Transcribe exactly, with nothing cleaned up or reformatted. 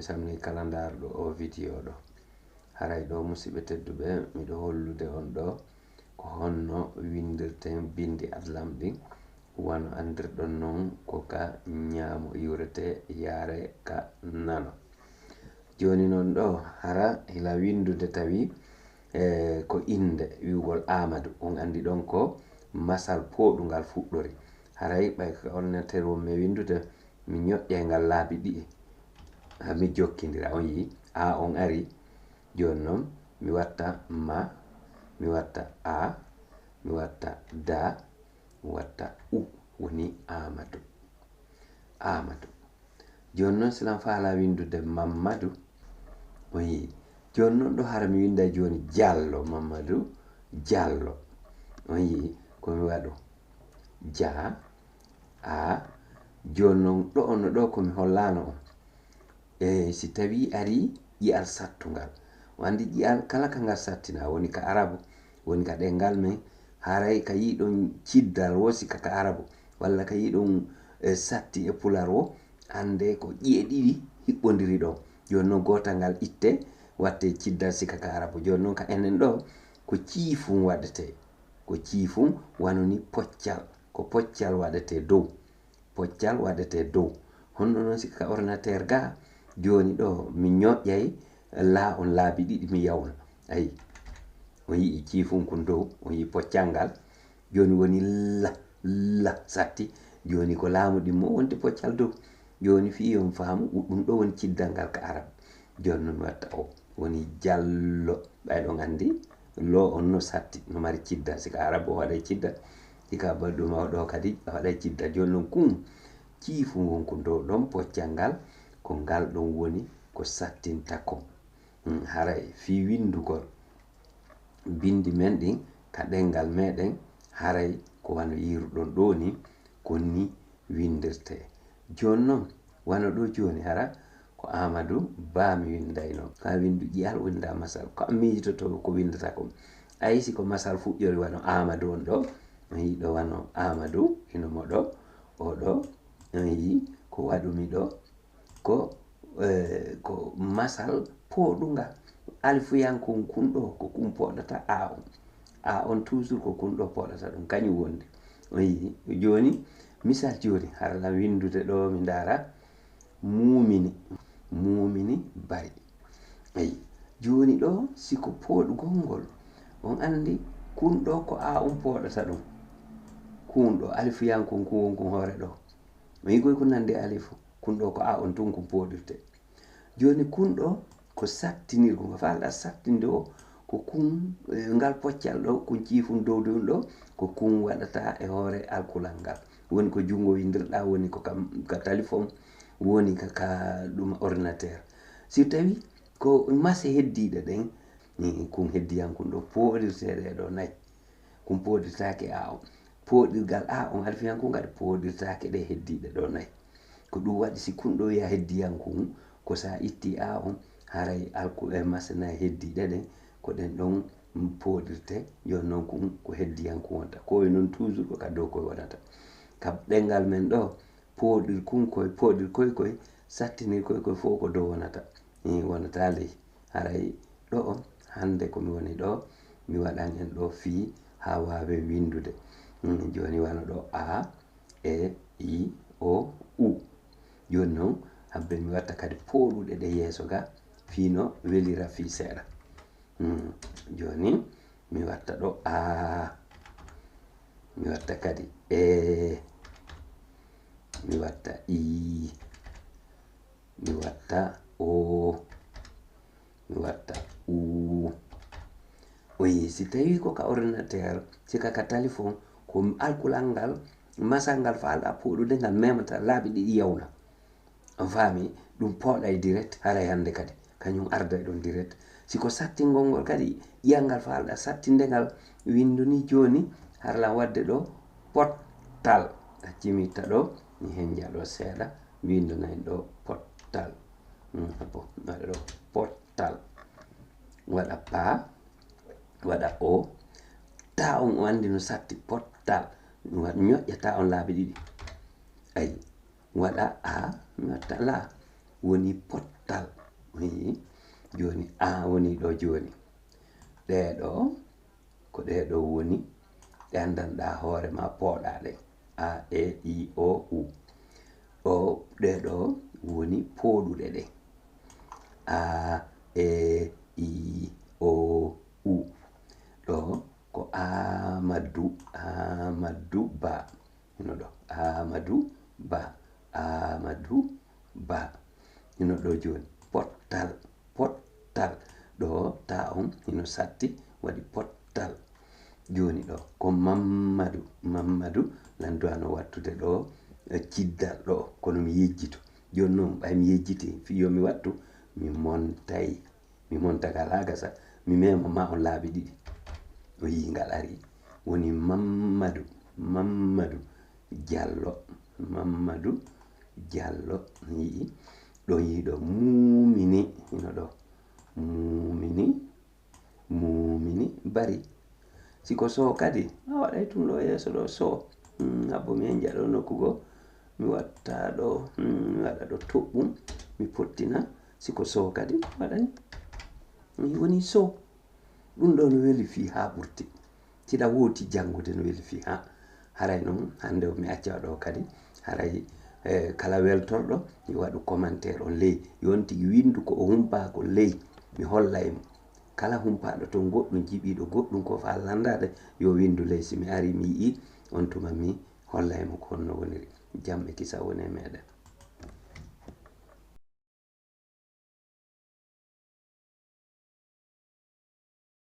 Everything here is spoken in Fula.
Samni kala ndaarɗo o video ɗo. Haray ɗo, musiɓɓe tedduɓe, miɗo hollude on ɗo ko honno windirten bindi adlam ɗin, wano andirɗon non ko ka ñaamo iwrete yaare ka nano. Jooni non ɗo, hara hila windude tawi, eh, ko innde wi'ugol Aamadu. On anndi ɗon ko masal pooɗungal fuɗɗori. Haray ɓay ka ordinateur wonmi e windude, mi ñoƴƴay ngal laabi ɗiɗi. Ha mi jokkindira, on yi'i, A on ari. Jooni non, mi watta ma, mi watta a, mi watta da, mi watta u, woni Aamadu. Aamadu. Jooni non, si lan faalaa windude Mammadu, on yi'i. Jooni non ɗo, hara mi winday jooni Jallo, Mammadu Jallo. On yi'i ko mi waɗu? Ja, a. Jooni non ɗo, on ɗo ko mi hollaano on. E si tawii arii ƴi'al sattungal, o anndi ƴi'al kala ka ngal sattinaa, woni ka Arabu, woni ka ɗenngal men, haray ka yi'i ɗon ciddal wo si ka, ka Arabu, walla ka yi'i ɗon, e, satti e Pular wo, anndee ko ƴi'e ɗiɗi hiɓɓondiri ɗon. Jooni non gootal ngal ittee, wattee ciddal si ka, ka Arabu. Jooni non ka enen ɗo, ko ciifun waɗetee. Ko ciifun, wano ni poccal. Ko poccal waɗetee dow. Poccal waɗetee dow. Honno non si ka ordinateur ga, jooni ɗo mi ñoƴƴay laa on laabi ɗiɗi mi yawna. Ayi, on yi'i ciifun kun dow, on yi'i poccal ngal. Jooni woni la, la satti. Jooni ko laamu ɗimmo wonde poccal dow. Jooni fii on faamu, ɗum ɗo woni ciddal ngal ka Arab. Jooni non mi watta o. Woni Jallo. Ɓay ɗon anndi, lo on no satti, no mari cidda. Si ka Arab o waɗay cidda, si ka ba ɗum o ɗo kadi a waɗay cidda. Jooni non kun, ciifun kun dow ɗon poccal ngal, ko ngal ɗon woni ko sattinta kon. Hmm, haray fii windugol bindi men ɗin ka ɗenngal meɗen, haray ko wano yiiruɗon ɗo ni, ko ni windirtee. Jooni non, wano ɗo jooni, hara ko Aamadu Ba mi windayno. Ka windu ƴi'al, winda masal. Ko an miijitotoo ko windata kon. Ayi, si ko masal fuɗɗori wano Aamadu on ɗo, on yi'i ɗo wano Aamadu, hino mo ɗo, o ɗo, on yi'i ko waɗumi ɗo, ko, eh, ko masal pooɗungal. Alifuyankun kun ɗo, ko kun pooɗata A on. A on toujours ko kun ɗo pooɗata ɗum, kañum wondi. On yi'i? Jooni, misal jooni, hara lan windude ɗo, mi ndaara, Muumini, Muumini Bari. Ayi, jooni ɗo, si ko pooɗugol ngol, on anndi kun ɗo ko A on pooɗata ɗum. Kun ɗo, alifuyankun kun won kun hoore ɗo. On yi'i koy ko nandi alifu, kun ɗo ko A on tun kun pooɗirte. Jooni kun ɗo ko sattinirgol, ko faalɗaa sattinde o, ko kun, eh, ngal poccal ɗo, kun ciifun dow dow ɗo, ko kun waɗata e hoore alkulal ngal. Woni ko junngo windirɗaa, woni ko ka, ka talifon, woni ka, ka ɗum ordinateur. Si tawi ko mase heddiiɗe ɗen, ni kun heddiyankun ɗo pooɗirtee ɗe ɗo nay. Kun pooɗirtaake A on. Pooɗirgal A on, alifuyankun kadi pooɗirtaake ɗe heddiiɗe ɗo nay. Ko ɗum waɗi si kun ɗo wi'a heddiyankun, ko sa itti A on, haray alku e masana heddiiɗe ɗen, ko ɗen ɗon pooɗirte, jooni non kun ko heddiyankun wonta. Ko e non toujours ko ka dow koy wonata. Ka ɗenngal men ɗo, pooɗir kun koy, pooɗir koy koy, sattinir koy koy fof ko dow wonata. Ii, wonata ley. Haray ɗo on, hannde ko mi woni ɗo, mi waɗan en ɗo fii haa waawen winndude. Hmm, jooni wano ɗo A, E, I, O, U. Jooni non, habbe mi watta kadi pooɗuɗe ɗe yeeso ga, fii no welira fii seeɗa. Hmm, jooni mi watta ɗo A, mi watta kadi E, mi watta I, mi watta O, mi watta U. Oyi, si tawi ko ka ordinateur, si ka, ka téléphone, ko alkulal ngal, masal ngal faalɗaa pooɗude ngal memata laabi ɗiɗi yawna. On faami? Ɗum pooɗay direct, haray hannde kadi. Kañum arday ɗon direct. Si ko sattingol ngol kadi, ƴi'al ngal faalɗaa sattinde ngal, winndu ni jooni, hara lan waɗde ɗo pottal. Accii mi itta ɗo, mi hennja ɗo seeɗa, mi winndanay ɗo pottal. Hmm, bon, mi waɗa ɗo pottal. Waɗa pa, waɗa o, ta on o anndi no satti, pottal. Mi waɗ-, ñoƴƴa ta on laabi ɗiɗi. Ayi, waɗa a, mi watta la. Woni pottal. Wi, jooni a woni ɗo jooni. Ɗee ɗo, ko ɗee ɗo woni, ɗe anndanɗaa hoore ma, pooɗaa ɗe. A, E, I, O, U. Ɗo, ɗee ɗo woni pooɗuɗe ɗe. A, E, I, O, U. Ɗo ko Aamadu, Aamadu Ba. Hino ɗo, Aamadu Ba, Aamadu Ba. Hino ɗo jooni, pottal, pottal. Ɗo taa on hino satti, waɗi pottal. Jooni ɗo ko Mammadu, Mammadu Landu ano wattude ɗo, eh, ciddal ɗo, kono mi yejjito. Jooni noon, ɓay mi yejjiti, fii yo mi wattu, mi montay. Mi monta ka laa gasa, mi meema ma on laabi ɗiɗi. O yii ngal ari. Woni Mammadu, Mammadu Jallo, Mammadu Jallo. Yi'i, ɗo yi'i ɗo Muumini, hino ɗo. Muumini, Muumini Bari. Si ko Soo kadi, a waɗay tun ɗo yeeso ɗo Soo. Hmm, habbo mi henja ɗo nokku goo. Mi watta ɗo, hmm, mi waɗa ɗo toɓɓum, mi pottina. Si ko Soo kadi, waɗani. Mi woni Soo. Ɗum ɗo no weli fii haa ɓurti. Siɗa wooti janngude no weli fii haa. Haray noon, hannde o mi acca ɗo kadi. Haray, eh, kala weltorɗo, yo waɗu commentaire on ley. Yo on tigi winndu ko o humpaa ko ley. Mi hollay mo. Kala humpaaɗo toon goɗɗum, jiɓiiɗo goɗɗum ko faa lanndaade, yo winndu ley. Si mi arii mi yi'ii, on tuma mi hollay mo ko honno woniri. Jam e kisal woni e meeɗen.